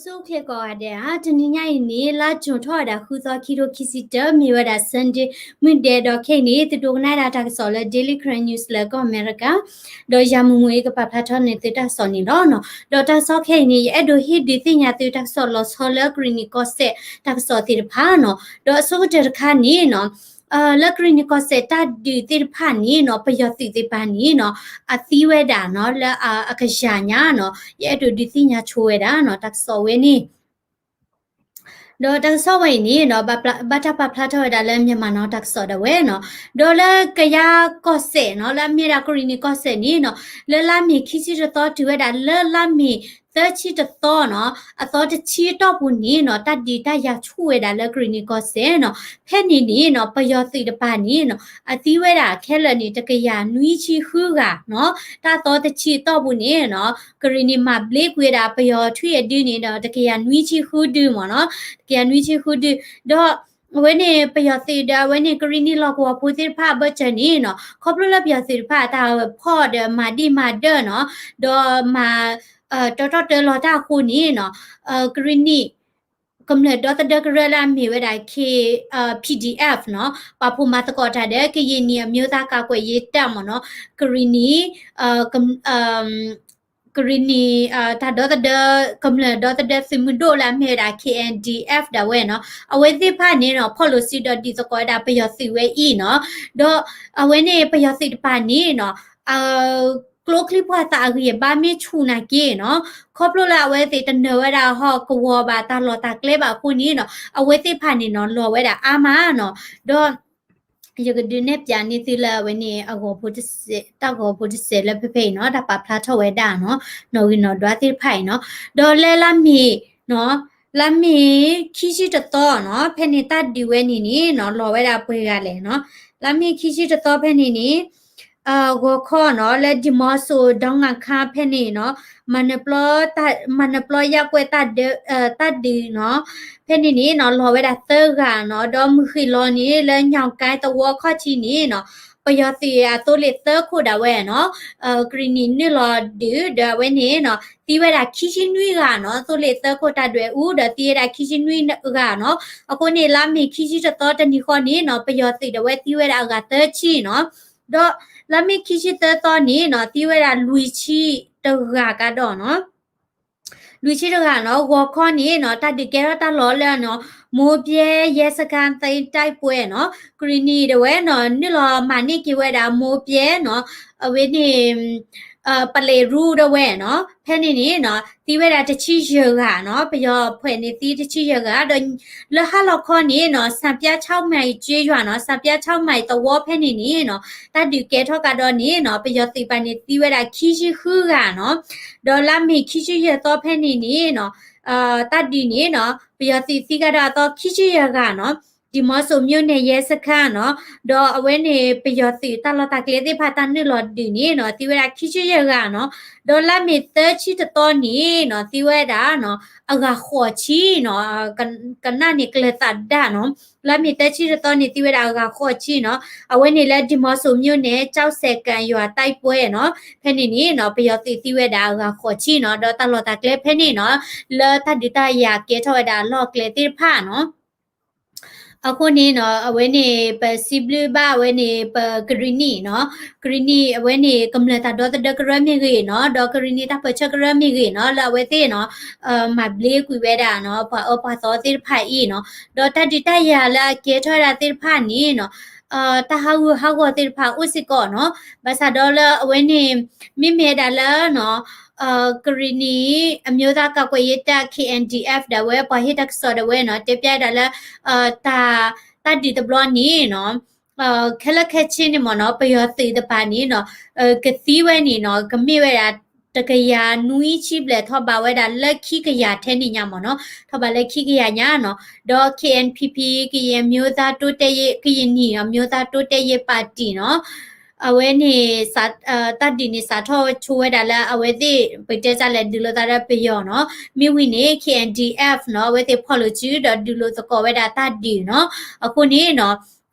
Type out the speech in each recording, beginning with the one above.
ဆူၣ်ချ့ကိးဂၤဒဲးဧါ, တနံၤညါအံၤန့ၣ် လါကၠူၣ်ထီၣ်ဝဲဒၣ် ဃုသီ ခံထိခံဆံတၢ မ့ၢ်ဝဲဒၣ် Sunday မုၢ်ဒဲးဒီးခဲအံၤန့ၣ် သုဒိကနၣ်ဒၣ်တၢ်ကစီၣ်လၢ Daily Karen News လၢကီၢ်အမဲရကၤ, ဒီးယၤမုၢ်မုၢ်အံၤကပာ်ဖျါထီၣ်န့ၢ်သုတၢ်ကစီၣ်န့ၣ်လီၤ. ဒီးတၢ်ကစီၣ်ခဲအံၤန့ၣ် ယအဲၣ်ဒိးဟ့ၣ်ဒုးသ့ၣ်ညါသုတၢ်ကစီၣ်လီၤဆီလၢကရံၣ်နံၣ်ကီၢ်စဲၣ်တၢ်ကစီၣ်သ့ၣ်တဖၣ်နီၤ. ဒီးအဆိကတၢၢ်တခါန့ၣ်နီၤ လၢကရံၣ်နံၣ်ကီၢ်စဲၣ်တၢ်ဒုးသ့ၣ်တဖၣ်န့ၣ်နီၤ ပယီၤသုးသ့ၣ်တဖၣ်န့ၣ်နီၤ အသံဝဲဒၣ်နီၤ လၢအကယၤညါနီၤ ယအဲၣ်ဒိးဒုးသ့ၣ်ညါဆိဝဲဒၣ်နီၤ တၢ်ကစီၣ်ဝဲန့ၣ် ဒီးတၢ်ကစီၣ်ဝဲအံၤန့ၣ်နီၤ ဘၣ်တၢ်ပာ်ဖျါထီၣ်ဝဲဒၣ်လၢ Myanmar Now တၢ်ကစီၣ်ဒၣ်ဝဲနီၤ. ဒီးလၢကယၤကီၢ်စဲၣ်နီၤ လၢအမ့ၢ်ဒၣ်ကရံၣ်နံၣ်ကီၢ်စဲၣ်န့ၣ်နီၤ လၢလါမ့ၤခံဆံတသီတုၤဝဲဒၣ်လၢလါမ့ၤသၢဆံတသီနီၤ အသီတဆံအတီၢ်ပူၤန့ၣ်နီၤ တၢ်ဒုးတၢ်ယၤဆူၣ်ဝဲဒၣ်လၢကရံၣ်နံၣ်ကီၢ်စဲၣ်နီၤ. ဖဲန့ၣ်န့ၣ်နီၤ ပယီၤသုးတပၤန့ၣ်နီၤ အသံဝဲဒၣ်ခဲလၢာ်န့ၣ် တကယၤနွံဆံဃုဂၤနီၤ. တၢ်သီတဆံအတီၢ်ပူၤန့ၣ်နီၤ ကရံၣ်နံၣ်မၤဘျ့ကွံာ်ဝဲဒၣ်ပယီၤထွံၣ်အဒုန့ၣ်ဒီး တကယၤနွံဆံဃုဒုမ့ၢ်နီၤ တကယၤနွံဆံဃုဒု ဒီး အဝဲန့ၣ်ပယီၤသုးဒီးအဝဲန့ၣ်ကရံၣ်နံၣ်လီၢ်ကဝီၤဖိသ့ၣ်တဖၣ်အဘၢၣ်စၢၤန့ၣ်နီၤ ခီဖျိလၢပယီၤသုးတဖၣ်အတၢ်ဖီၣ်ဒီးမၤဒံၣ်မၤဒၢၣ်နီၤ ဒီးမၤ တီတီတၢလီၤတၢ်အဃိန့ၣ်နီၤ ကရံၣ်နံၣ် ကမျၢၢ်ဒီသဒၢကရၢလၢအမ့ၢ်ဝဲဒၣ် K, PDF နီၤ ပာ်ဖှိၣ်မၤသကိးတၢ်ဒီး ကရင်နီအမျိုးသားကာကွယ်ရေးတပ်မ့ၢ်နီၤ ကရံၣ်နံၣ် ကရံၣ်နံၣ် တၢ်ဒီသဒၢ ကမျၢၢ်ဒီသဒၢသုးမုၢ်ဒိၣ်လၢအမ့ၢ်ဝဲဒၣ် K N D F ဒၣ်ဝဲနီၤ အဝဲသ့ၣ်တဖၣ်န့ၣ်နီၤ ဖီၣ်လိာ်စုဒီးဒုးသကိးဝဲဒၣ်ပယီၤသုးဝဲအံၤနီၤ ဒီးအဝဲန့ၣ်ပယီၤသုးတပၤန့ၣ်နီၤ ကျိချံပှၢ်သးအဂံၢ်အဘါမ့ၢ်ဆူၣ်နာ်က့နီၤ ခီဖျိလၢအဝဲသ့ၣ်တနၢၤဝဲဒၣ်ဟီၣ်ကဝီၤဘၣ်တၢ်လီၢ်တၢ်ကျဲဘၣ်အဃိန့ၣ်နီၤ အဝဲသ့ၣ်တဖၣ်န့ၣ်နီၤ လီၤဝဲဒၣ်အါမးနီၤ ဒီး ယကဒုးနဲၣ်ပၠးန့ၢ်သုလၢအဝဲန့ၣ် အဂီၤဖိတစဲး တၢ်ဂီၤဖိတစဲးလၢဖဲဖဲအံၤနီၤ တၢ်ပာ်ဖျါထီၣ်ဝဲဒၣ်နီၤ နီၣ်ဂံၢ်နီၣ်ဒွးသ့ၣ်တဖၣ်အံၤနီၤ ဒီးလၢလါမ့ၤ လါမ့ၤခံဆံတသီနီၤ ဖဲန့ၣ်တၢ်ဒုးဝဲန့ၣ်န့ၣ်နီၤ လီၤဝဲဒၣ်ပှဲၤဂၤလဲၣ်နီၤ လါမ့ၤခံဆံတသီဖဲန့ၣ်န့ၣ် ဂီၤခီနီၤ လၢဒံၣ်မီစိၤ ဒီငါခါဖဲန့ၣ်နီၤ မၤနၢၤပျီ မၤနၢၤပျီယၣ်ကွဲးတၢ်ဒုးနီၤ ဖဲန့ၣ်န့ၣ်နီၤ လီၤဝဲဒၣ်သၢဂၤနီၤ ဒီးမုၢ်ဃ့ၢ်လီၤန့ၣ် လၢညီၣ်ကါသဝီခီၣ်ထံးန့ၣ်နီၤ ပယီၤသုးအသိလ့ၣ်သၢခိၣ်ဒၣ်ဝဲနီၤ ကရံၣ်နံၣ်နုာ်လီၤဒုး ဒီးအဝဲန့ၣ်နီၤ သံဝဲဒၣ်ခံဆံနွံဂၤနီၤ သိလ့ၣ်သၢခိၣ်တၢ်ဒွဲၣ်အူ ဒီးသံဝဲဒၣ်ခံဆံနွံဂၤနီၤ အဃိန့ၣ် လါမ့ၤခံဆံတသီတနံၤဃီန့ၣ်နီၤ ပယီၤသုးဒၣ်ဝဲသံဝဲဒၣ်အဂၤသၢဆံနီၤ ဒီးလါမ့ၤခံဆံသၢသီန့ၣ်နီၤ သံဝဲဒၣ်လွံၢ်ဆံတဂၤကဒီးနီၤ လွံၢ်ဆံတဂၤနီၤ ဂီၤခီန့ၣ်နီၤ တၢ်ဒုးကဲထီၣ်တၢ်လီၢ်လၢနီၤ မိၢ်ပျဲယဲစခန်းသိမ်းတိုက်ပွဲနီၤ ကရံၣ်နံၣ်ဒၣ်ဝဲနီၤ နုာ်လီၤမၤန့ၢ်က့ၤဝဲဒၣ်မိၢ်ပျဲနီၤ အဝဲန့ၣ် ပလဲၤရူဒၣ်ဝဲနီၤ ဖဲန့ၣ်န့ၣ်နီၤ သံဝဲဒၣ်တဆံယဲၢ်ဂၤနီၤ ပယီၤဖှဲးန့ၣ်သံတဆံယဲၢ်ဂၤ ဒီးလၢဟါလီၤခီန့ၣ်နီၤ စၣ်ပျါဆီမၤအံၤကၠ့ယွၤနီၤ စၣ်ပျါဆီမၤအံၤသဝီဖဲန့ၣ်န့ၣ်နီၤ တၢ်ဒုးကဲထီၣ်ကဒီးန့ၣ်နီၤ ပယီၤသုးပၤန့ၣ်သံဝဲဒၣ်ခံဆံဃုဂၤနီၤ ဒီးလါမ့ၤခံဆံယဲၢ်သီဖဲန့ၣ်န့ၣ်နီၤ တၢ်ဒုးန့ၣ်နီၤ ပယီၤသုးသံကဒီးအသီခံဆံယဲၢ်ဂၤနီၤ ဒံၣ်မီစိၤမြို့နယ်ရဲစခန်းနီၤ ဒီးအဝဲန့ၣ် ပယီၤသုးတၢ်လီၢ်တၢ်ကျဲသ့ၣ်တဖၣ်တၢ်နုာ်လီၤဒုးန့ၣ်နီၤ သံဝဲဒၣ်ခံဆံယဲၢ်ဂၤနီၤ ဒီးလါမ့ၤသၢဆံတသီန့ၣ်နီၤ သံဝဲဒၣ်နီၤ အဂၤဃိးဆံနီၤ ကနၣ်န့ၣ်ကျၢၤသးဒၣ်နီၤ လါမ့ၤသၢဆံတသီန့ၣ် သံဝဲဒၣ်အဂၤဃိးဆံနီၤ အဝဲန့ၣ်လၢဒံၣ်မီစိၤမြို့နယ် ကၠီၣ်စဲၣ်ကၣ်ယွၤတၢ်ပှဲၤနီၤ ဖဲန့ၣ်န့ၣ်နီၤ ပယီၤသုးသံဝဲဒၣ်အဂၤဃိးဆံနီၤ ဒီးတၢ်လီၢ်တၢ်ကျဲဖဲန့ၣ်နီၤ လၢတၢ်ဒုးတၢ်ယၤကဲထီၣ်ဝဲဒၣ်အလီၢ်အကျဲသ့ၣ်တဖၣ်နီၤ အဃိန့ၣ်နီၤ အဝဲန့ၣ် ပစံးဘျုးဘၣ်အဝဲန့ၣ် ပကရံၣ်နံၣ်နီၤ ကရံၣ်နံၣ်အဝဲန့ၣ် ကမျၢၢ်တၢ်ဒီသဒၢကရၢမ့ၢ်ဂ့ၤနီၤ ဒီးကရံၣ်နံၣ်တၢ်ပၢၢ်ဆၢကရၢမ့ၢ်ဂ့ၤနီၤ လၢအဝဲသ့ၣ်နီၤ မၤဘျ့ကွံာ်ဝဲဒၣ်နီၤ ပှၤအၢပှၤသီသ့ၣ်တဖၣ်အံၤနီၤ ဒီးတၢ်ဒုးတၢ်ယၤလၢအကဲထီၣ်ဝဲဒၣ်သ့ၣ်တဖၣ်န့ၣ်နီၤ တၢ်ဟးဂူာ်ဟးဂီၤသ့ၣ်တဖၣ်အိၣ်စ့ၢ်ကီးနီၤ ဘၣ်ဆၣ်ဒီးလၢအဝဲန့ၣ် မ့မ့ၢ်ဝဲဒၣ်လၢနီၤ ကရံၣ်နံၣ် အမျိုးသားကာကွယ်ရေးတပ် K N D F ဒၣ်ဝဲ ပှၤဟ့ၣ်တၢ်ကစီၣ်ဒၣ်ဝဲနီၤ တဲပျးဝဲဒၣ်လၢ တၢ် တၢ်ဒုးတဘျီန့ၣ်နီၤ ခဲလၢာ်ခဲဆ့န့ၣ်မ့ၢ်နီၤ ပယီၤသုးတပၤန့ၣ်နီၤ ကသံဝဲန့ၣ်နီၤ ကမ့ၢ်ဝဲဒၣ် တကယၤနွံဆံဘျဲၣ်ထီၣ်ဘးဝဲဒၣ်လၢခံကယၤထဲန့ၣ်ညါမ့ၢ်နီၤ ထီၣ်ဘးလၢခံကယၤညါနီၤ ဒီး K N P P ကရင်အမျိုးသားတိုးတက်ရေး ကရင်နီအမျိုးသားတိုးတက်ရေးပါတီနီၤ အဝဲန့ၣ် တၢ်ဒုးန့ၣ်စးထီၣ်ဆိဝဲဒၣ်လၢအဝဲသ့ၣ် ပတဲတၢ်လဲၣ်ဒုးလိာ်သးဒီးပယီၤနီၤ မ့ၢ်ဝံၤန့ၣ် K N D F နီၤ အဝဲသ့ၣ်ဖီၣ်လိာ်စုဒီးဒုးလိာ်သကိးဝဲဒၣ်တၢ်ဒုးနီၤ အဃိန့ၣ်နီၤ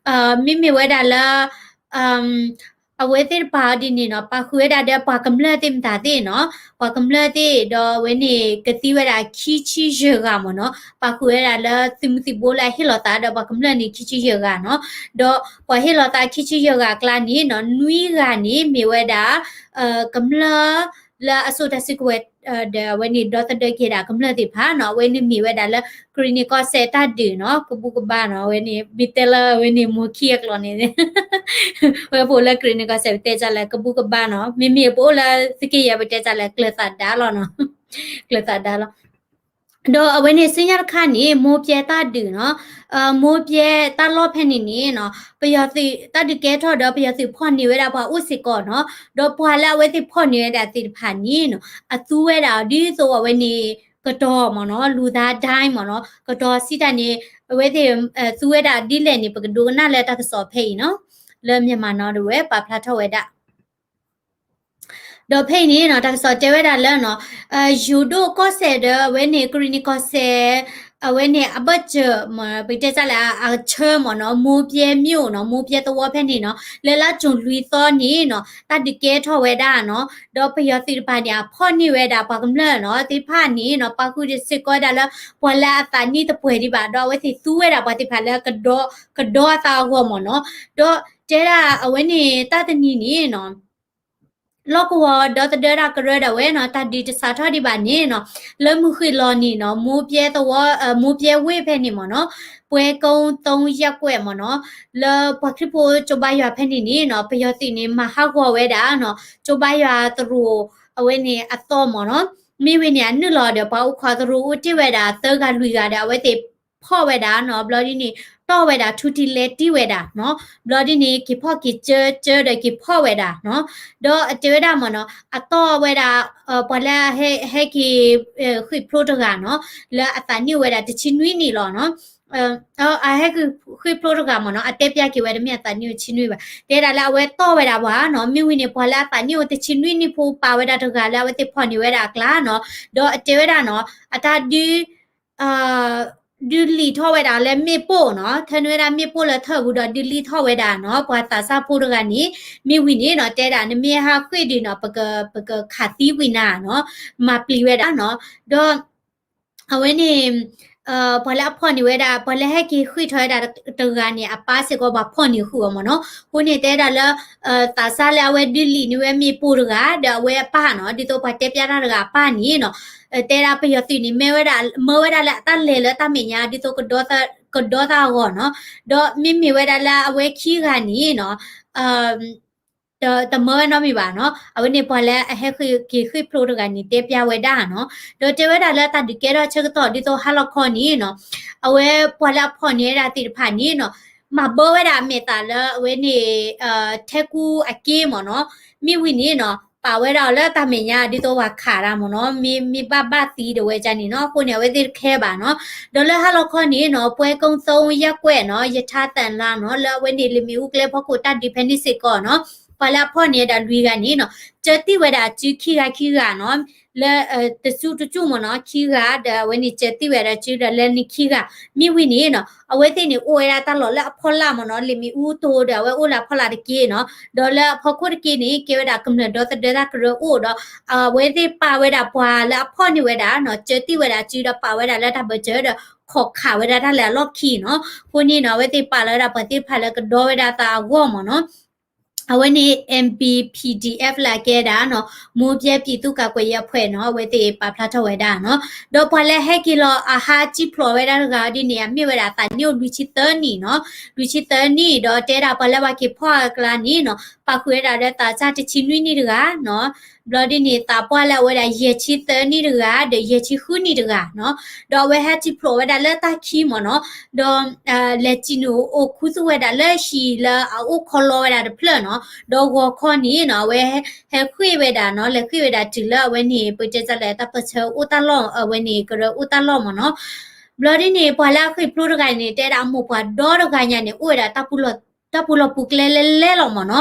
မ့မ့ၢ်ဝဲဒၣ်လၢ အဝဲသ့ၣ်တဖၣ်ဒ်န့ၣ်နီၤ ပာ်ဃုာ်ဝဲဒၣ်ဒီးပှၤကမျၢၢ်သ့ၣ်မတၤသ့ၣ်နီၤ, ပှၤကမျၢၢ်သ့ၣ်ဒီးအဝဲန့ၣ် ကသံဝဲဒၣ်ခံဆံယဲၢ်ဂၤမ့ၢ်နီၤ, ပာ်ဃုာ်ဝဲဒၣ်လၢသုးမုၢ်သံၣ်ဘိလၢအဟ့ၣ်လီၤသးဒီးပှၤကမျၢၢ်န့ၣ် ခံဆံယဲၢ်ဂၤနီၤ, ဒီးပှၤဟ့ၣ်လီၤသးခံဆံယဲၢ်ဂၤအကျါန့ၣ်နီၤ နွံဂၤန့ၣ်မ့ၢ်ဝဲဒၣ် ကမျၢၢ်လၢအစိာ်တၢ်စုကဝဲၤ ဒီးအဝဲန့ၣ်ဒီသဒၢက့ၤဒၣ်ကမျၢၢ်သ့ၣ်တဖၣ်နီၤ, အဝဲန့ၣ်မ့ၢ်ဝဲဒၣ်လၢ ကရံၣ်နံၣ်ကီၢ်စဲၣ်တၢ်ဒုးနီၤ, ကဘူကဘါနီၤ, အဝဲန့ၣ် မ့ၢ်တဲလၢအဝဲန့ၣ်မိၢ်ခံအကျိာ်န့ၣ် ဝဲပအိၣ်လၢကရံၣ်နံၣ်ကီၢ်စဲၣ် ပတဲတၢ်လၢကဘူကဘါနီၤ, မ့မ့ၢ်ပအိၣ်လၢသုးက့ယဲၢ် ပတဲတၢ်လၢကျၢၤသးဒါလီၤနီၤ, ကျၢၤသးဒါလီၤ. ဒီးအဝဲန့ၣ်ဆူညါတခါန့ၣ် မိၢ်ပျဲတၢ်ဒုးနီၤ, မိၢ်ပျဲတၢ်လီၢ်ဖဲန့ၣ်န့ၣ်နီၤ ပယီၤသုးတၢ်ဒုးကဲထီၣ်ဒီးပယီၤသုးဖီၣ်န့ၢ်ဝဲဒၣ်ပှၤအိၣ်စ့ၢ်ကီးနီၤ, ဒီးပှၤလၢအဝဲသ့ၣ်ဖီၣ်န့ၢ်ဝဲဒၣ်သ့ၣ်တဖၣ်န့ၣ်နီၤ အသူဝဲဒၣ်ဒ်သိးအဝဲန့ၣ် ကတီၤမ့ၢ်နီၤ, လူသားဒိုင်းမ့ၢ်နီၤ, ကတီၤစံးတၢ်န့ၣ် အဝဲသ့ၣ် သူဝဲဒၣ်ဒ်လဲၣ်န့ၣ် ပကဒိကနၣ်လၢတၢ်ကစီၣ်ဖဲအံၤနီၤ, လၢ Myanmar Now ဒဝဲ ပာ်ဖျါထီၣ်ဝဲဒၣ် ဒီးဖဲအံၤန့ၣ်နီၤ တၢ်ကစီၣ်တဲဝဲဒၣ်လၢနီၤ ယိၤဒိၣ်ကီၢ်စဲၣ်ဒီးအဝဲန့ၣ် ကရံၣ်နံၣ်ကီၢ်စဲၣ် အဝဲန့ၣ်အဘၢၣ်စၢၤမ့ၢ် ပကတဲတၢ်လၢအဆၢမ့ၢ်နီၤ မိၢ်ပျဲမ့ၢ်အိၣ်နီၤ မိၢ်ပျဲသဝီဖဲန့ၣ်နီၤ လၢလါကၠူၣ်လွံၢ်သီန့ၣ်နီၤ တၢ်ဒုးကဲထီၣ်ဝဲဒၣ်နီၤ ဒီးပယီၤသုးတဖၣ်န့ၣ် အဖီၣ်န့ၢ်ဝဲဒၣ်ပှၤကမျၢၢ်နီၤ သ့ၣ်တဖၣ်န့ၣ်နီၤ ပာ်ဃုာ်စ့ၢ်ကီးဝဲဒၣ်လၢ ပှၤလၢအသးနံၣ်တပှဲၤဒံးဘၣ် ဒီးအဝဲသ့ၣ်သူဝဲဒၣ်ပှၤသ့ၣ်တဖၣ်လၢ ကဒီအသးအဂီၢ်မ့ၢ်နီၤ ဒီးတဲဒၣ်အဝဲန့ၣ် တၢ်တနံၤန့ၣ်နီၤ လီၢ်ကဝီၤဒီသဒၢတၢ်ကရၢဒၣ်ဝဲနီၤ တၢ်ဒုးတစးထီၣ်ဒံးဘၣ်န့ၣ်နီၤ လၢမုၢ်ဃ့ၢ်လီၤနံၤနီၤ မိၢ်ပျဲသဝီ မိၢ်ပျဲဝ့ၢ်ဖဲန့ၣ်မ့ၢ်နီၤ ပွဲကုန်းသုံးရပ်ကွက်မ့ၢ်နီၤ လၢပှၤခရံာ်ဖိကၠိဘါယွၤဖဲန့ၣ်န့ၣ်နီၤ ပယီၤသုးန့ၣ် မၤဟးဂီၤဝဲဒၣ်နီၤ ကၠိဘါယွၤသရိာ် အဝဲန့ၣ်အသီမ့ၢ်နီၤ မ့ၢ်ဝံၤန့ၣ် အနုာ်လီၤဒီးပှၤအိၣ်ခိးသရိာ်အိၣ်တ့ၢ်ဝဲဒၣ် သၢဂၤလွံၢ်ဂၤဒီး အဝဲသ့ၣ်ဖီၣ်ဝဲဒၣ်နီၤ ဘျီဒ်န့ၣ် တီၢ်ဝဲဒၣ်ထူတံလဲတံၢ်ဝဲဒၣ်နီၤ ဘျီဒ်န့ၣ် က့ၤဖီၣ်က့ၤစၢစၢဒီးက့ၤဖီၣ်ဝဲဒၣ်နီၤ ဒီးအတဲဝဲဒၣ်မ့ၢ်နီၤ အတီၢ်ဝဲဒၣ် ပှၤလၢဟဲက့ၤ ဃ့ၢ်ဖျိတဂၤနီၤ လၢအသးနံၣ်အိၣ်ဝဲဒၣ်တဆံနွံနံၣ်လီၤနီၤ အဟဲက့ၤဃ့ၢ်ဖျိတဂၤမ့ၢ်နီၤ အတဲပျၢ်က့ၤဝဲတမ့ၢ်အသးနံၣ်အိၣ်တဆံနွံဘၣ် တဲဒၣ်လၢအဝဲတီၢ်ဝဲဒၣ်ပှၤနီၤ မ့ၢ်ဝံၤန့ၣ် ပှၤလၢအသးနံၣ်အိၣ်တဆံနွံနံၣ်ဖိ ပာ်ဝဲဒၣ်တဂၤလၢအဝဲသ့ၣ်ဖီၣ်န့ၢ်ဝဲဒၣ်အကျါနီၤ ဒီးအတဲဝဲဒၣ်နီၤ အတၢ်ဒုး ဒုးလံာ်ထီၣ်ဝဲဒၣ်လၢမ့ၣ်ပိၢ်နီၤ ထၢနုာ်ဝဲဒၣ်မ့ၣ်ပိၢ်လၢထၢၣ်ပူၤဒီးဒုးလံာ်ထီၣ်ဝဲဒၣ်နီၤ ပှၤသးစၢ်ဖိတဂၤန့ၣ် မ့ၢ်ဝံၤန့ၣ်နီၤ တဲဒၣ်နမ့ၢ်ဟးဃ့ၢ်ဒုးနီၤ ပကခးသံကွံာ်နၤနီၤ မၤပျံၤဝဲဒၣ်နီၤ ဒီး အဝဲန့ၣ် ပှၤလၢအဖီၣ်န့ၢ်ဝဲဒၣ် ပှၤလၢဟဲက့ၤဃ့ၢ်ထီၣ်ဝဲဒၣ်တဂၤန့ၣ် အပၢ်စ့ၢ်ကီးပှၤဖီၣ်န့ၢ်ဃုာ်အီၤမ့ၢ်နီၤ အဃိန့ၣ်တဲဒၣ်လၢ သးစၢ်လၢအဝဲဒုးလံာ်န့ၢ်ဝဲမ့ၣ်ပိၢ်တဂၤ ဒီးအဝဲအပၢ်နီၤ ဒ်သိးပှၤတဲပျၢ်တၢ်တဂၤအပၢ်န့ၣ်နီၤ တဲဒၣ်ပယီၤသုးန့ၣ် မၢဝဲဒၣ် မၢဝဲဒၣ်လၢအတၢ်လဲၤလၢတၢ်မဲာ်ညါ ဒ်သိး ကဒီသးအဂီၢ်နီၤ ဒီးမ့မ့ၢ်ဝဲဒၣ်လၢအဝဲခံဂၤန့ၣ်နီၤ တမၢဝဲနီတမံၤဘၣ်နီၤ အဝဲန့ၣ်ပှၤလၢအဟဲက့ၤဃ့ၢ်ဖျိတဂၤန့ၣ် တဲပျၢ်ဝဲဒၣ်နီၤ ဒီးတဲဝဲဒၣ်လၢတၢ်ဒုးကဲထီၣ်ဆၢကတီၢ် ဒ်သိးဟါလီၤခီန့ၣ်နီၤ အဝဲပှၤလၢအဖီၣ်န့ၢ်ဝဲဒၣ်သ့ၣ်တဖၣ်န့ၣ်နီၤ မၤဘၢဝဲဒၣ်အမဲာ်သၣ်လၢအဝဲန့ၣ် ထဲကူအက့မ့ၢ်နီၤ မ့ၢ်ဝံၤန့ၣ်နီၤ ပာ်ဝဲဒၣ်အီၤလၢတၢ်မဲာ်ညါ ဒ်သိးပှၤခးတၢ်မ့ၢ်နီၤ မ့ၢ် မ့ၢ်ဘၣ်ဘၣ်သံဒီးဝဲဒၣ်န့ၣ်နီၤ အဃိန့ၣ် အဝဲသ့ၣ်တခဲဘၣ်နီၤ ဒီးလၢဟါလီၤခီန့ၣ်နီၤ ပွဲကုန်းသုံးရပ်ကွက်နီၤ ရထားသံလမ်းနီၤ လၢအဝဲန့ၣ် လ့ၣ်မ့ၣ်အူကျဲဖီခိၣ်တၢ်ဒုးဖဲန့ၣ်စ့ၢ်ကီးနီၤ ပှၤလၢအဖီၣ်န့ၢ်ဝဲဒၣ်လွံၢ်ဂၤန့ၣ်နီၤ ကၢသံဝဲဒၣ်စုခံဂၤခံဂၤနီၤ လၢ တစုတစုမ့ၢ်နီၤ ခံဂၤ ဒီးအဝဲန့ၣ်ကၢသံဝဲဒၣ်စုဒီးလၢန့ၣ်ခံဂၤ မ့ၢ်ဝံၤန့ၣ်နီၤ အဝဲသ့ၣ်န့ၣ်အိၣ်ဝဲဒၣ်တၢ်လီၢ်လၢအဖီလာ်မ့ၢ်နီၤ လ့ၣ်မ့ၣ်အူတိၤဒီးအဝဲအိၣ်လၢအဖီလာ်တက့ၢ်နီၤ ဒီးလၢအဖီခိၣ်တက့ၢ်န့ၣ် ကဲဝဲဒၣ်ကမျၢၢ်ဒီသဒၢတၢ်ကရၢအိၣ်ဒီး အဝဲသ့ၣ်ပာ်ဝဲဒၣ်ပှၤလၢအဖီၣ်န့ၢ်ဝဲဒၣ်နီၤ ကၢသံဝဲဒၣ်စုဒီးပာ်ဝဲဒၣ်လၢတၢ်ဘၢၣ်စၢၤဒီး ခိးခးဝဲဒၣ်တၢ်လၢအလီၢ်ခံနီၤ အဃိန့ၣ်နီၤ အဝဲသ့ၣ်ပာ်လီၤဝဲဒၣ်ပှၤသ့ၣ်တဖၣ်လၢကဒီဝဲဒၣ်သးအဂီၢ်မ့ၢ်နီၤ အဝဲန့ၣ် M B P D F လၢအကဲဒၣ်နီၤ မိၢ်ပျဲပြည်သူ့ကာကွယ်ရေးအဖွဲ့နီၤ အဝဲသ့ၣ်ပာ်ဖျါထီၣ်ဝဲဒၣ်နီၤ ဒီးပှၤလၢဟဲက့ၤလီၤအဟးစံၣ်ဖျိးဝဲဒၣ်တဂၤဒ်န့ၣ် အမ့ၢ်ဝဲဒၣ်သးနံၣ်အိၣ်လွံၢ်ဆံသၢနံၣ်နီၤ လွံၢ်ဆံသၢနံၣ် ဒီးတဲဒၣ်ပှၤလၢပှၤက့ၤဖီၣ်အကျါန့ၣ်နီၤ ပာ်ဃုာ်ဝဲဒၣ်လၢသးစၢ်တဆံနွံနံၣ်တဂၤနီၤ ဘျီဒ်န့ၣ် သးပှၢ်လၢအဝဲဒၣ်ယဲၢ်ဆံသၢနံၣ်တဂၤ ဒီးယဲၢ်ဆံဃုနံၣ်တဂၤနီၤ ဒီးအဝဲဟဲစံၣ်ဖျိးဝဲဒၣ်လၢတၢ်ခံမ့ၢ်နီၤ ဒီး လဲၤစံၣ်နုာ်အိၣ်ခူသူၣ်ဝဲဒၣ်လၢဟံၣ်လၢအအိၣ်ခီလီဝဲဒၣ်တဖျၢၣ်နီၤ ဒီးဂီၤခီန့ၣ်နီၤ အဝဲဟဲဃ့ၢ်ဝဲဒၣ်နီၤ လဲၤဃ့ၢ်ဝဲဒၣ်တုၤလၢအဝဲန့ၣ် ပတဲတၢ်လၢတၢ်ပၢၢ်ဆၢအိၣ်တၢ်လီၢ် အဝဲန့ၣ်ကရၢအိၣ်တၢ်လီၢ်မ့ၢ်နီၤ ဘျီဒ်န့ၣ် ပှၤလၢအဃ့ၢ်ဖျိတဂၤန့ၣ် တဲဒၣ်အမိၢ်ပှၢ်ဒီတဂၤညါန့ၣ် အိၣ်ဝဲဒၣ် တၢ်ပူၤလီၢ်ပူၤကျဲလဲလဲလီၤမ့ၢ်နီၤ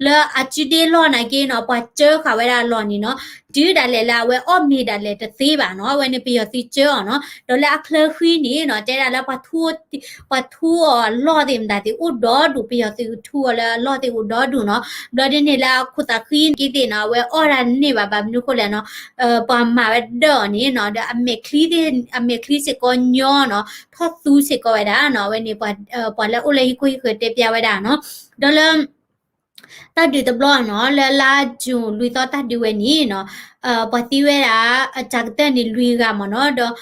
လၢအစုဒ့လီၢ်နာ်က့နီၤ ပှၤစၢဃာ်ဝဲဒၣ်အလီၢ်န့ၣ်နီၤ တုၤဒၣ်လဲာ်လၢအဝဲအီၣ်မ့ၤဒၣ်လဲာ်တသ့ဘၣ်နီၤ, အဝဲန့ၣ်ပယီၤသုးကၢအီၤနီၤ, ဒီးလၢအချၢဃံန့ၣ်နီၤ တဲဒၣ်လၢပှၤထူ ပှၤထူအီၤအလီၢ်သ့ၣ်မတၤသ့ၣ်အိၣ်ဒီဒူၣ်, ပယီၤသုးကထူအီၤလၢအလီၢ်သ့ၣ်အိၣ်ဒီဒူၣ်နီၤ, ဘျီဒ်န့ၣ်လၢအခိၣ်သးဃံက့သ့ၣ်နီၤ အဝဲအီၣ်တၢ်န့ၢ်ဘၣ်ဘၣ်မနုၤဃိလဲၣ်နီၤ, ပှၤမၤဝဲဒၢအီၤန့ၣ်နီၤ ဒီးအမဲာ်ချံသ့ၣ် အမဲာ်ချံစ့ၢ်ကီးညီနီၤ, ထီၣ်သူစ့ၢ်ကီးဝဲဒၣ်နီၤ, အဝဲန့ၣ် ပှၤလၢအိၣ်လၢဟံၣ်ခိၣ်ဟံၣ်ဃၢၤတဲပျးဝဲဒၣ်နီၤ, ဒီးလၢ တၢ်ဒုးတဘျီနီၤ လၢလါယူၤလွံၢ်သီတၢ်ဒုးဝဲန့ၣ်နီၤ, ပှၤသံဝဲဒၣ် အတၢ်ကတၢၢ်န့ၣ်လွံၢ်ဂၤမ့ၢ်နီၤ, ဒီး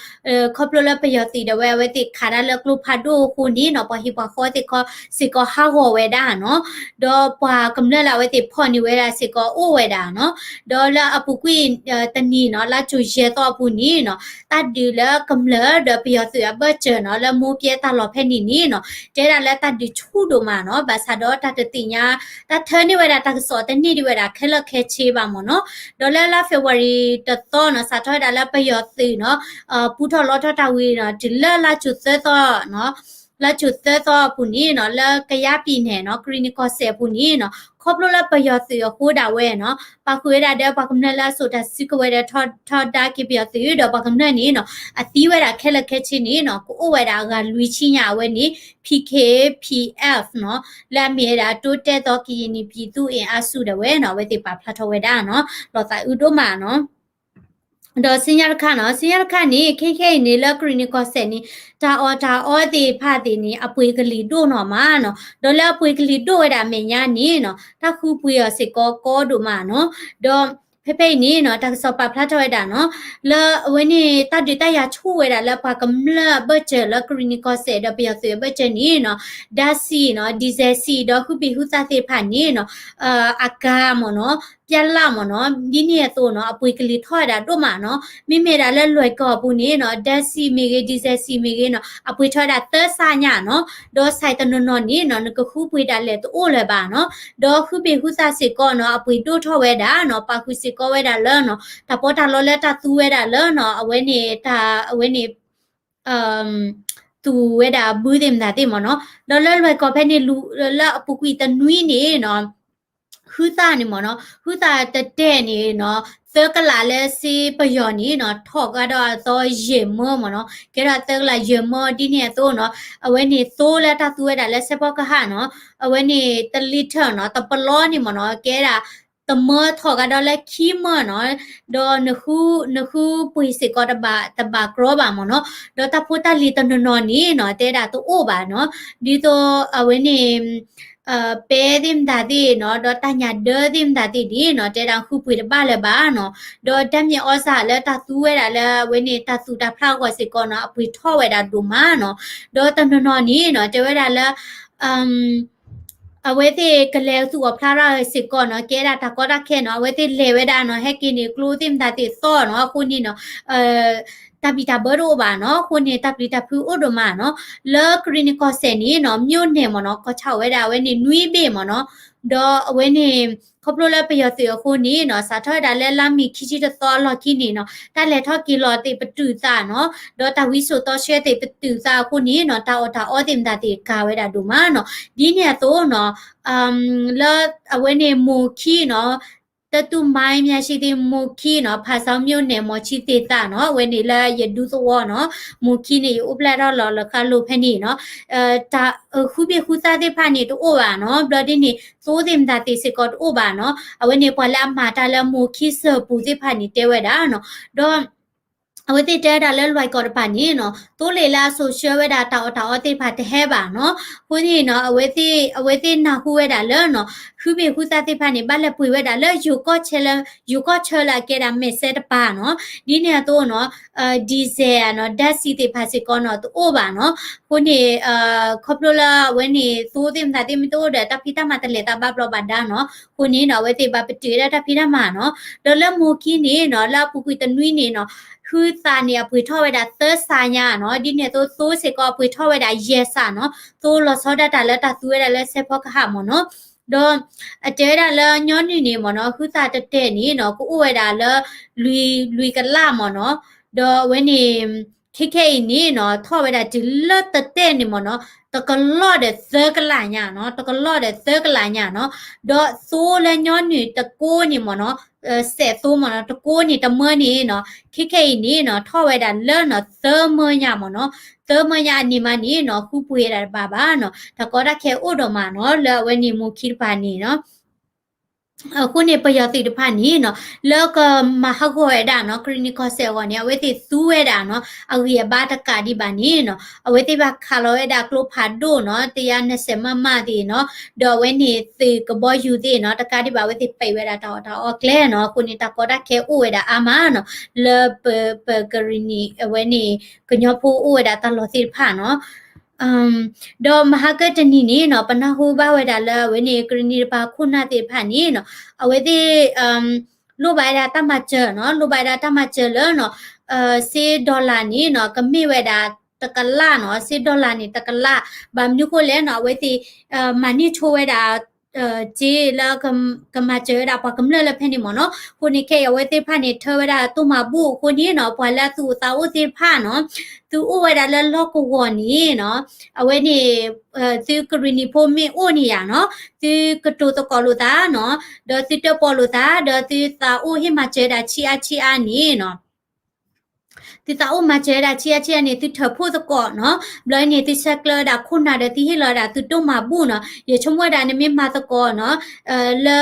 ခီဖျိလၢပယီၤသုးဒၣ်ဝဲ အဝဲသ့ၣ်ခးတၢ်လၢကျိဖးဒိၣ်အဃိန့ၣ်နီၤ ပှၤဟံၣ်ပှၤဃီသ့ၣ်ခီ စ့ၢ်ကီးဟးဂီၤဝဲဒၣ်နီၤ, ဒီးပှၤကမျၢၢ်လၢအဝဲသ့ၣ်ဖီၣ်န့ၢ်ဝဲဒၣ်စ့ၢ်ကီးအိၣ်ဝဲဒၣ်နီၤ, ဒီးလၢအပူၤကွံာ်တနံၤနီၤ လါယူၤယဲၢ်သီအပူၤန့ၣ်နီၤ တၢ်ဒုးလၢကမျၢၢ်ဒီးပယီၤသုးအဘၢၣ်စၢၤနီၤ လၢမိၢ်ပျဲတၢ်လီၢ်ဖဲန့ၣ်န့ၣ်နီၤ တဲဒၣ်လၢတၢ်ဒုးဆူၣ်ဒိၣ်မးနီၤ, ဘၣ်ဆၣ်ဒီးတၢ်တသ့ၣ်ညါ တၢ်ထၢန့ၢ်ဝဲဒၣ်တၢ်ကစီၣ်တန့ၢ်ဒံးဝဲဒၣ်ခဲလၢာ်ခဲဆ့ဘၣ်မ့ၢ်နီၤ, ဒီးလၢလါ February တသီနီၤ စးထီၣ်ဝဲဒၣ်လၢပယီၤသုးနီၤ ပူထီၣ်လီထီၣ်တၢ်ဝံၤနီၤ တုၤလၢလါယူၤသၢသီနီၤ လါယူၤသၢသီအပူၤန့ၣ်နီၤ လၢကယါပံၤနဲၣ်နီၤ ကရံၣ်နံၣ်ကီၢ်စဲၣ်အပူၤန့ၣ်နီၤ ခီဖျိလၢပယီၤသုးအဃိဒၣ်ဝဲနီၤ ပာ်ဃုာ်ဝဲဒၣ်ဒီးပှၤကမျၢၢ်လၢအစိာ်တၢ်စုကဝဲၤဒီးထီဒါက့ၤပယီၤသုး ဒီးပှၤကမျၢၢ်န့ၣ်နီၤ အသံဝဲဒၣ်ခဲလၢာ်ခဲဆ့န့ၣ်နီၤ ကအိၣ်ဝဲဒၣ်အဂၤလွံၢ်ဆံညါ အဝဲန့ၣ် P K P F နီၤ လၢအမ့ၢ်ဝဲဒၣ် တိတဲသီကရင်နီပြည်သူ့အင်အားစု ဒၣ်ဝဲနီၤ အဝဲသ့ၣ်ပာ်ဖျါထီၣ်ဝဲဒၣ်နီၤ လီၤသးအုးဒိၣ်မးနီၤ ဒီးဆူညါတခါနီၤ ဆူညါတခါန့ၣ် ခဲခဲအံၤန့ၣ် လၢကရံၣ်နံၣ်ကီၢ်စဲၣ်န့ၣ် တၢ်အီၣ်တၢ်အီသ့ၣ်တဖၣ်သ့ၣ်န့ၣ် အပှ့ၤကလံၤဒိၣ်နီၢ်မးနီၤ, ဒီးလၢအပှ့ၤကလံၤဒိၣ်ဝဲဒၣ်အမဲာ်ညါန့ၣ်နီၤ တၢ်ဃုပှ့ၤအီၤစ့ၢ်ကီးကီဒိၣ်မးနီၤ, ဒီးဖဲဖဲအံၤန့ၣ်နီၤ တၢ်ကစီၣ်ပာ်ဖျါထီၣ်ဝဲဒၣ်နီၤ လၢအဝဲန့ၣ်တၢ်ဒုးတၢ်ယၤဆူၣ်ဝဲဒၣ်လၢပှၤကမျၢၢ်အဘၢၣ်စၢၤလၢကရံၣ်နံၣ်ကီၢ်စဲၣ်ဒီးပယီၤသုးအဘၢၣ်စၢၤန့ၣ်နီၤ ဓာတ်ဆီနီၤ dieselဆီ ဒီးဃုဘ့ၣ်ဟူသၣ်သ့ၣ်တဖၣ်န့ၣ်နီၤ အကါမ့ၢ်နီၤ ပျၢ်လၣ်မ့ၢ်နီၤ ဒ်န့ၣ်အသိးနီၤ အပှ့ၤကလံၤထီၣ်ဝဲဒၣ်ဒိၣ်မးနီၤ, မ့မ့ၢ်ဒၣ်လၢလွဲၢ်ကီၢ်အပူၤန့ၣ်နီၤ ဓာတ်ဆီမ့ၢ်ဂ့ၤ dieselဆီမ့ၢ်ဂ့ၤနီၤ အပှ့ၤထီၣ်ဝဲဒၣ်သၢစးညါနီၤ, ဒီးစးတနီၤနီၤန့ၣ်နီၤ နကဃုပှ့ၤဒၣ်လဲာ်တအိၣ်လၢၤဘၣ်နီၤ, ဒီးဃုဘ့ၣ်ဟူသၣ်စ့ၢ်ကီးနီၤ အပှ့ၤဒိၣ်ထီၣ်ဝဲဒၣ်နီၤ ပာ်ဃုာ်စ့ၢ်ကီးဝဲဒၣ်လၢနီၤ တၢ်ပီးတၢ်လီလၢတၢ်သူဝဲဒၣ်လၢနီၤ အဝဲန့ၣ် တၢ် အဝဲန့ၣ် သူၣ်ဝဲဒၣ်အဘုသ့ၣ်မတၤသ့ၣ်မ့ၢ်နီၤ, ဒီးလၢလွဲၢ်ကီၢ်ဖဲန့ၣ် လၢအပူၤကွံာ်တနွံန့ၣ်နီၤ ဟုသၣ်န့ၣ်မ့ၢ်နီၤ ဟုသၣ်တတဲာ်န့ၣ်နီၤ သၢကလးလၢစ့ပယီၤန့ၣ်နီၤ ထီၣ်ကဒီးအသီယဲၢ်မၢမ့ၢ်နီၤ ကဲထီၣ်သၢကလးယဲၢ်မၢဒ်န့ၣ်အသိးနီၤ အဝဲန့ၣ်သိလၢတၢ်သူဝဲဒၣ်လၢစဲဖီကဟၣ်နီၤ အဝဲန့ၣ်တလံထၢၣ်နီၤ တပလီန့ၣ်မ့ၢ်နီၤ ကဲဒၣ် တမၢထီၣ်ကဒီးလၢခံမၢနီၤ ဒီးနဃု နဃုပှ့ၤစ့ၢ်ကီးတဘၣ် တဘၣ်ကြီဘၣ်မ့ၢ်နီၤ ဒီးတၢ်ဖိတၢ်လံၤတနီၤနီၤန့ၣ်နီၤ တဲဒၣ်တအိၣ်ဘၣ်နီၤ ဒ်သိးအဝဲန့ၣ် ပဲသ့ၣ်မတၤသ့ၣ်နီၤ ဒီးတၢ်ညၣ်ဒၢသ့ၣ်မတၤသ့ၣ်န့ၣ်နီၤ တဲဒၣ်ဃုပှ့ၤတဘၣ်လၢၤဘၣ်နီၤ ဒီးဓာတ်မြေဩဇာလၢတၢ်သူဝဲဒၣ်လၢအဝဲန့ၣ် တၢ်သူၣ်တၢ်ဖျးအဂီၢ်စ့ၢ်ကီးနီၤ အပှ့ၤထီၣ်ဝဲဒၣ်ဒိၣ်မးနီၤ ဒီးတနီၤနီၤန့ၣ်နီၤ တဲဝဲဒၣ်လၢ အဝဲသ့ၣ်ကလဲၤသူၣ်အီၣ်ဖျးထီၣ်စ့ၢ်ကီးနီၤ ကဲဒၣ်တၢ်ကီတၢ်ခဲနီၤ အဝဲသ့ၣ်လဲၤဝဲဒၣ်နီၤ ဟဲက့ၤန့ၣ် ကျိသ့ၣ်မတၤသ့ၣ်သီၣ်နီၤ အဃိန့ၣ်နီၤ တၢ်ဘံၣ်တၢ်ဘၢတအိၣ်ဘၣ်နီၤ အဃိန့ၣ် တၢ်ပျံၤတၢ်ဖုးအိၣ်ဒိၣ်မးနီၤ လၢကရံၣ်နံၣ်ကီၢ်စဲၣ်န့ၣ်နီၤ မြို့နယ်မ့ၢ်နီၤ ကီၢ်ဆၣ်အိၣ်ဝဲဒၣ်အဝဲန့ၣ် နွံဘ့ၣ်မ့ၢ်နီၤ ဒီးအဝဲန့ၣ် ခီဖျိလၢပယီၤသုးအဃိန့ၣ်နီၤ စးထီၣ်ဝဲဒၣ်လၢလါမ့ၤခံဆံတသီအလီၢ်ခံန့ၣ်နီၤ တၢ်လဲၤထီၣ်က့ၤလီၤသ့ၣ်ပတုာ်သးနီၤ ဒီးတၢ်ဝံစိာ်သီဆှၢသ့ၣ်ပတုာ်သးအဃိန့ၣ်နီၤ တၢ်အီၣ်တၢ်အီသ့ၣ်မတၤသ့ၣ်ကၤဝဲဒၣ်ဒိၣ်မးနီၤ ဒ်န့ၣ်အသိးနီၤ လၢအဝဲန့ၣ်မိၢ်ခံနီၤ တတူၢ်မါမၠါဆံသ့ၣ်မိၢ်ခံနီၤ ဖၣ်စီၤမိၣ်နဲၣ်မိၢ်ဆံသ့ၣ်သးနီၤ အဝဲန့ၣ်လၢယဒူသဝီနီၤ မိၢ်ခံန့ၣ် ယအိၣ်ဖျဲၣ်ထီၣ်လီၤလၢဃါလိၤဖဲန့ၣ်နီၤ တၢ်ဃုဘ့ၣ်ဃုသၣ်သ့ၣ်တဖၣ်န့ၣ်တအိၣ်ဘၣ်နီၤ ဘျီဒ်န့ၣ် သိသ့ၣ်မတၤသ့ၣ်စ့ၢ်ကီးတအိၣ်ဘၣ်နီၤ အဝဲန့ၣ်ပှၤလၢအမၤတၢ်လၢမိၢ်ခံစၢၢ်ပူၤသ့ၣ်တဖၣ်န့ၣ်တဲဝဲဒၣ်နီၤ ဒီး အဝဲသ့ၣ်တဲဝဲဒၣ်လၢလွဲၢ်ကီၢ်တဖၣ်န့ၣ်နီၤ သိလ့ၣ်လၢအစိာ်ဆှၢဝဲဒၣ်တၢ်အီၣ်တၢ်အီသ့ၣ်တဖၣ်တဟဲဘၣ်နီၤ အဃိန့ၣ်နီၤ အဝဲသ့ၣ် အဝဲသ့ၣ်နၢ်ဟူဝဲဒၣ်လၢနီၤ ဃုဘ့ၣ်ဃုသၣ်သ့ၣ်တဖၣ်န့ၣ် ဘၣ်လဲၤပှ့ၤဝဲဒၣ်လၢ ယိၤကီၢ်ဆၢလၢ ယိၤကီၢ်ဆၢလၢအကဲဒၣ်မဲာ်စဲတပၤနီၤ ဒ်န့ၣ်အသိးနီၤ diesel နီၤ ဓာတ်ဆီ သ့ၣ်တဖၣ်စ့ၢ်ကီးနီၤ တအိၣ်ဘၣ်နီၤ အဃိန့ၣ် ခီဖျိလၢအဝဲန့ၣ် သိသ့ၣ်မတၤသ့ၣ်မ့ၢ်တအိၣ်ဒီး တၢ်ဖံးတၢ်မၤတလဲၤသးဘၣ်ဘျီးဘၣ်ဒါနီၤ အဃိန့ၣ်နီၤ အဝဲသ့ၣ်ဘၣ်ပတုာ်ဝဲဒၣ်တၢ်ဖံးတၢ်မၤနီၤ ဒီးလၢမိၢ်ခံန့ၣ်နီၤ လၢအပူၤကွံာ်တနွံန့ၣ်နီၤ ဟုသၣ်န့ၣ်အပှ့ၤထီၣ်ဝဲဒၣ်သၢစးညါနီၤ ဒ်န့ၣ်အသိးသိစ့ၢ်ကီးအပှ့ၤထီၣ်ဝဲဒၣ်ယဲၢ်စးနီၤ သိလီၤဆီဒၣ်တၢ်လၢတၢ်သူဝဲဒၣ်လၢစဲဖီကဟၣ်မ့ၢ်နီၤ ဒီးအတဲဝဲဒၣ်လၢညီနုၢ်န့ၣ်မ့ၢ်နီၤ ဟုသၣ်တတဲာ်န့ၣ်နီၤ ကအိၣ်ဝဲဒၣ်လၢ လွံၢ် လွံၢ်ကလးမ့ၢ်နီၤ ဒီးအဝဲန့ၣ် ခဲခဲအံၤန့ၣ်နီၤ ထီၣ်ဝဲဒၣ်တုၤလၢတတဲန့ၣ်မ့ၢ်နီၤ တကလီၢ်ဒီးသၢကလးညါနီၤ, တကလီၢ်ဒီးသၢကလးညါနီၤ, ဒီးသိလၢညီနုၢ်တကိးန့ၣ်မ့ၢ်နီၤ, စဲးသိမ့ၢ်နီၤ တကိးန့ၣ်တမၢန့ၣ်နီၤ, ခဲခဲအံၤန့ၣ်နီၤ ထီၣ်ဝဲဒၣ်လၢနီၤ သၢမၢညါမ့ၢ်နီၤ, သၢမၢညါအန့ၣ်မးန့ၣ်နီၤ ဃုပှ့ၤဒၣ်တဘၣ်ဘၣ်နီၤ, တၢ်ကီတၢ်ခဲအိၣ်ဒီးမးနီၤ လၢအဝဲန့ၣ်မိၢ်ခံတပၤန့ၣ်နီၤ အဃိန့ၣ် ပယီၤသုးတဖၣ်န့ၣ်နီၤ လၢကမၤဟးဂီၤဝဲဒၣ်နီၤ ကရံၣ်နံၣ်ကီၢ်စဲၣ်အဂီၢ်န့ၣ် အဝဲသ့ၣ်သူဝဲဒၣ်နီၤ အဂံၢ်အဘါတကးဒံးဘၣ်န့ၣ်နီၤ အဝဲသ့ၣ်ဘၣ်ခးလီၤဝဲဒၣ်ကျိဖးဒိၣ်နီၤ တယါနဆဲးမးမးသ့ၣ်နီၤ ဒီးအဝဲန့ၣ်သုးကဘီယူၤသ့ၣ်နီၤ တကးဒံးဘၣ် အဝဲသ့ၣ်ပဲာ်ဝဲဒၣ်တၢ်အီၣ်တၢ်အီကျဲနီၤ အဃိန့ၣ် တၢ်ကီတၢ်ခဲအိၣ်ဝဲဒၣ်အါမးနီၤ လၢပ ပကရံၣ်နံၣ် အဝဲန့ၣ် ကညီဖိအိၣ်ဝဲဒၣ်တၢ်လီၢ်သ့ၣ်တဖၣ်နီၤ ဒီးမဟါကတနံၤန့ၣ်နီၤ ပနၢ်ဟူဘၣ်ဝဲဒၣ်လၢအဝဲန့ၣ် ကရံၣ်နံၣ်တပၤခိၣ်နၢ်သ့ၣ်တဖၣ်န့ၣ်နီၤ အဝဲသ့ၣ် လိၣ်ဘၣ်ဝဲဒၣ်တၢ်မၤစၢၤနီၤ လိၣ်ဘၣ်ဝဲဒၣ်တၢ်မၤစၢၤလၢနီၤ စ့ dollar န့ၣ်နီၤ ကမ့ၢ်ဝဲဒၣ်တကလးနီၤ စ့ dollar န့ၣ်တကလး ဘၣ်မနုၤဃိလဲၣ်နီၤ အဝဲသ့ၣ် မၤန့ၢ်ဆိဝဲဒၣ် စ့လၢ ကမၤစၢၤဝဲဒၣ်ပှၤကမျၢၢ်လၢဖဲန့ၣ်မ့ၢ်နီၤ အဃိန့ၣ်ခဲအံၤအဝဲသ့ၣ်တဖၣ်န့ၣ် ထၢဝဲဒၣ်တိၢ်မၤဘူၣ်အဃိန့ၣ်နီၤ ပှၤလၢအသူၣ်အိၣ်သးအိၣ်သ့ၣ်တဖၣ်နီၤ သုအိၣ်ဝဲဒၣ်လၢလီၢ်ကဝီၤန့ၣ်နီၤ အဝဲန့ၣ် သုကရံၣ်နံၣ်ဖိမ့ၢ်အိၣ်န့ၣ်ယါနီၤ သုကတိၤသကိးလိာ်သးနီၤ ဒီးသုတၢၣ်ပီၣ်လိာ်သး ဒီးသုသးအိၣ်ဟ့ၣ်မၤစၢၤဝဲဒၣ်ဆံးအါဆံးအါန့ၣ်နီၤ သုသးအိၣ်မၤစၢၤဝဲဒၣ်ဆံးအါဆံးအါန့ၣ် သုထၢၣ်ဖှိၣ်သကိးနီၤ ဘျီန့ၣ် သုဆဲးကျၢဝဲဒၣ်ခိၣ်နၢ်ဒီးသုဟ့ၣ်လီၤဝဲဒၣ်သုတိၢ်မၤဘူၣ်နီၤ ယဆိကမိၣ်ဝဲဒၣ်နမ့ၢ်မၤသကိးနီၤ လၢ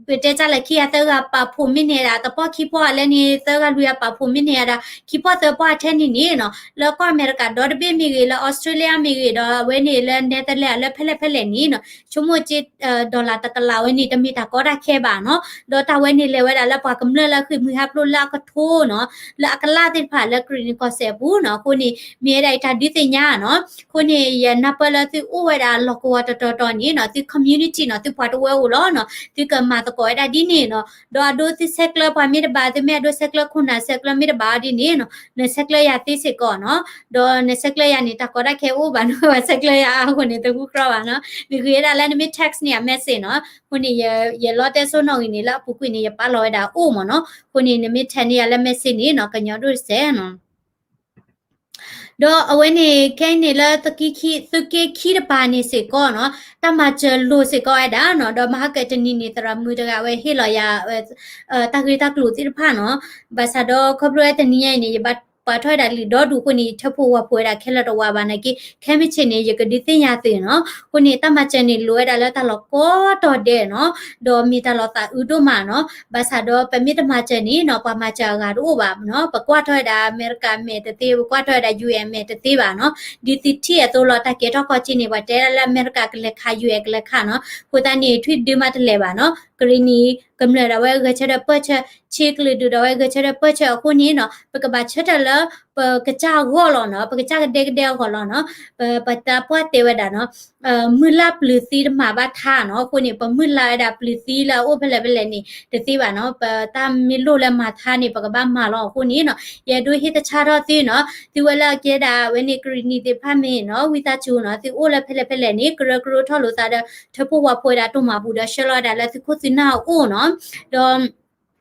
ပတဲတၢ်လၢခံဂၤသၢဂၤပာ်ဖှိၣ်မ့ၢ်န့ၢ်ဒၣ် တပီၢ်ခံပီၢ်လၢန့ၣ် သၢဂၤလွံၢ်ဂၤပာ်ဖှိၣ်မ့ၢ်န့ၢ်ဒၣ် ခံပီၢ်သၢပီၢ်အထဲန့ၣ်န့ၣ်နီၤ လၢကီၢ်အမဲရကၤဒီတဘ့ၣ်မ့ၢ်ဂ့ၤ လၢ Australia မ့ၢ်ဂ့ၤ ဒီးအဝဲန့ၣ်လၢ Netherlands လၢဖဲလဲၣ်ဖဲလဲၣ်န့ၣ်နီၤ ဆိကမိၣ်က့ dollar တကလးဝဲန့ၣ် တမ့ၢ်တၢ်ကီတၢ်ခဲဘၣ်နီၤ ဒီးတၢ်ဝဲန့ၣ်လဲၤဝဲဒၣ်လၢပှၤကမျၢၢ်လၢအဃ့ၢ်မှံဟးဖျိးလၢအကထိနီၤ လၢအကလးသ့ၣ်တဖၣ်လၢကရံၣ်နံၣ်ကီၢ်စဲၣ်အပူၤနီၤ အဃိန့ၣ် မ့ၢ်ဝဲဒၣ်အံၤတၢ်ဒုးသ့ၣ်ညါနီၤ အဃိန့ၣ် ယနၢ်ပၢၢ်လၢသုအိၣ်ဝဲဒၣ်လီၢ်ကဝီၤတတီၤတီၤန့ၣ်နီၤ သု community နီၤ သုပှၤတဝၢအိၣ်လီၤနီၤ သုကမၤသကိးဝဲဒၣ်ဒ်န့ၣ်နီၤ ဒီးအဒိသုဆဲးကျၢပှၤမ့ၢ်တဘၣ် သုမ့ၢ်အဒိဆဲးကျၢခိၣ်နၢ်ဆဲးကျၢမ့ၢ်တဘၣ်အီၤဒ်န့ၣ်နီၤ နဆဲးကျၢယၤသ့စ့ၢ်ကီးနီၤ ဒီးနဆဲးကျၢယၤန့ၣ် တၢ်ကီတၢ်ခဲအိၣ်ဘၣ်နီၤ ပှၤဆဲးကျၢယၤအါအဃိန့ၣ် တဃုကြီဘၣ်နီၤ မ့ၢ်ဂ့ၤဝဲဒၣ်လၢနမ့ၢ် text န့ၢ်ယၤ message နီၤ အဃိန့ၣ် ယလီတဲစိနီၣ်ဂံၢ်န့ၣ် လၢအပူၤကွံာ်န့ၣ် ယပာ်လီၤဝဲဒၣ်အိၣ်မ့ၢ်နီၤ အဃိန့ၣ် နမ့ၢ် text န့ၢ်ယၤလၢ message န့ၣ်နီၤ ကညီဒိၣ်တစဲးနီၤ ဒီးအဝဲန့ၣ် ခဲအံၤန့ၣ်လၢ သုးက့ခံတပၤန့ၣ်စ့ၢ်ကီးနီၤ တၢ်မၤစၢၤလိာ်စ့ၢ်ကီးဝဲဒၣ်နီၤ ဒီးမဟါကတနံၤန့ၣ် သရၣ်မုၣ်တဂၤဝဲဟ့ၣ်လီၤယၤ တၢ်ဂ့ၢ်တၢ်ကျိၤသ့ၣ်တဖၣ်နီၤ ဘၣ်ဆၣ်ဒီးခီဖျိဝဲတနံၤညါအံၤန့ၣ် ယဘၣ်ပာ်ထီၣ်ဝဲဒၣ်လံာ်ဒီဒူၣ်အဃိန့ၣ် ယထၢဖှိၣ်ဝၣ်ဖှိၣ်ဝဲဒၣ်ခဲလၢာ်တဝးဘၣ်နာ်က့ ခဲမုၢ်ဆ့ၣ်န့ၣ် ယကဒုးသ့ၣ်ညါသုးနီၤ အဃိန့ၣ် တၢ်မၤစၢၤန့ၣ် လိၣ်ဝဲဒၣ်လၢတၢ်လီၢ်ကိးတီၤဒဲးနီၤ ဒီးမ့ၢ်တၢ်လီၤသးအုးဒိၣ်မးနီၤ ဘၣ်ဆၣ်ဒီးပမ့ၢ်တမၤစၢၤန့ၣ်နီၤ ပှၤမၤစၢၤအဂၤတအိၣ်ဘၣ်နီၤ ပကွၢ်ထီၣ်ဝဲဒၣ်အမဲရကၤမဲာ်တသ့ ပကွၢ်ထီၣ်ဝဲဒၣ် UN မဲာ်တသ့ဘၣ်နီၤ ဒ်သုထံၣ်အသိးလီၤ တၢ်ကဲထီၣ်ခီၣ်ထံးန့ၣ် ပှၤတဲဒၣ်လၢအမဲရကၤကလဲၤခး UN ကလဲၤခးနီၤ အဃိသတးန့ၣ် ထွံၣ်ဒုမးတလဲၤဘၣ်နီၤ ကရံၣ်နံၣ် ကမျၢၢ်ဒၣ်ဝဲဂဲၤဆၢထၢၣ်ပၢၢ်ဆၢ ဆ့ကလုာ်ဒူၣ်ဒၣ်ဝဲဂဲၤဆၢထၢၣ်ပၢၢ်ဆၢအဃိန့ၣ်နီၤ ပကဘၣ်ဆၢထၢၣ်လၢ ပကစၢ်အဂီၢ်လီၤနီၤ ပကစၢ်ကဒဲကဒဲအဂီၢ်လီၤနီၤ ပ ပတၢ်ပှၢ်တဲဝဲဒၣ်နီၤ မုၢ်လၢ်ပျုၤသံတမၤဘၣ်ထါနီၤ အဃိန့ၣ် ပမုၢ်လၢ်ဝဲဒၣ်ပျုၤသံလၢအအိၣ်ဖဲလဲၣ်ဖဲလဲၣ်န့ၣ် တသ့ဘၣ်နီၤ ပတၢ်မ့ၢ်လိၣ်လၢမၤထါန့ၣ် ပကဘၣ်မၤလီၤအဃိန့ၣ်နီၤ ယအဲၣ်ဒိးဟ့ၣ်တဆါထီၣ်သုနီၤ သုဝဲလၢအကဲဒၣ်ဝဲန့ၣ် ကရံၣ်နံၣ်သ့ၣ်တဖၣ်မ့ၢ်နီၤ ဝံသးစူၤနီၤ သုအိၣ်လၢဖဲလဲၣ်ဖဲလဲၣ်န့ၣ် ကရၢကရိထီၣ်လိာ်သးဒီး ထၢဖှိၣ်ဝၣ်ဖှိၣ်ဝဲဒၣ်တိၢ်မၤဘူၣ်ဒီးဆှၢလီၤဝဲဒၣ်လၢသုခိၣ်သုနၢ်အအိၣ်နီၤ ဒီး သုးက့ခံသ့ၣ်တ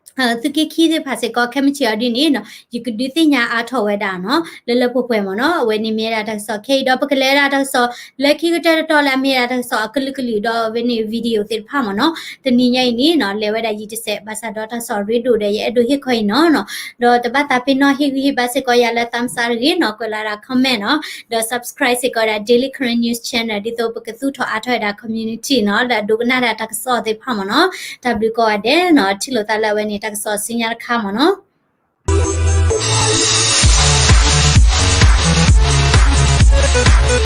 ဖၣ်စ့ၢ်ကီး ခဲမုၢ်ဆ့ၣ်အီၤဒ်န့ၣ်နီၤ ယကဒုးသ့ၣ်ညါအါထီၣ်ဝဲဒၣ်နီၤ လၢလၢပှဲၤပှဲၤမ့ၢ်နီၤ အဝဲန့ၣ်မ့ၢ်ဝဲဒၣ်တၢ်ကစီၣ်ခဲအံၤဒီး ပကလဲၤဝဲဒၣ်တၢ်ကစီၣ် လၢခံကတၢၢ်တတီၤလၢအမ့ၢ်ဝဲဒၣ်တၢ်ကစီၣ်အကလုာ်ကလုာ်ဒီးအဝဲန့ၣ် video သ့ၣ်တဖၣ်မ့ၢ်နီၤ တနံၤညါအံၤန့ၣ်နီၤ လဲၤဝဲဒၣ်ယံာ်တစဲး ဘၣ်ဆၣ်ဒီးတၢ်ကစီၣ်ရ့ဒိၣ်ဒီး ယအဲၣ်ဒိးဟ့ၣ်ခီအံၤနီၤနီၤ ဒီးတဘၣ်သးပ့ၤနီၣ်ဟ့ၣ်ဂံၢ်ဟ့ၣ်ဘါစ့ၢ်ကီးယၤလၢ thumbs up တဂ့ၤနီၤ ကွဲးလီၤဒၣ် comment နီၤ ဒီး subscribe စ့ၢ်ကီးဒၣ် Daily Karen News Channel ဒ်သိးပကသူၣ်ထီၣ်အါထီၣ်ဝဲဒၣ် community နီၤ လၢအဒိကနၣ်ဒၣ်တၢ်ကစီၣ်သ့ၣ်တဖၣ်မ့ၢ်နီၤ တၢ်ဘျုးကိးဂၤဒဲးနီၤ ထံၣ်လိာ်သးလၢအဝဲန့ၣ် တၢ်ကစီၣ်ဆူညါတခါမ့ၢ်နီၤ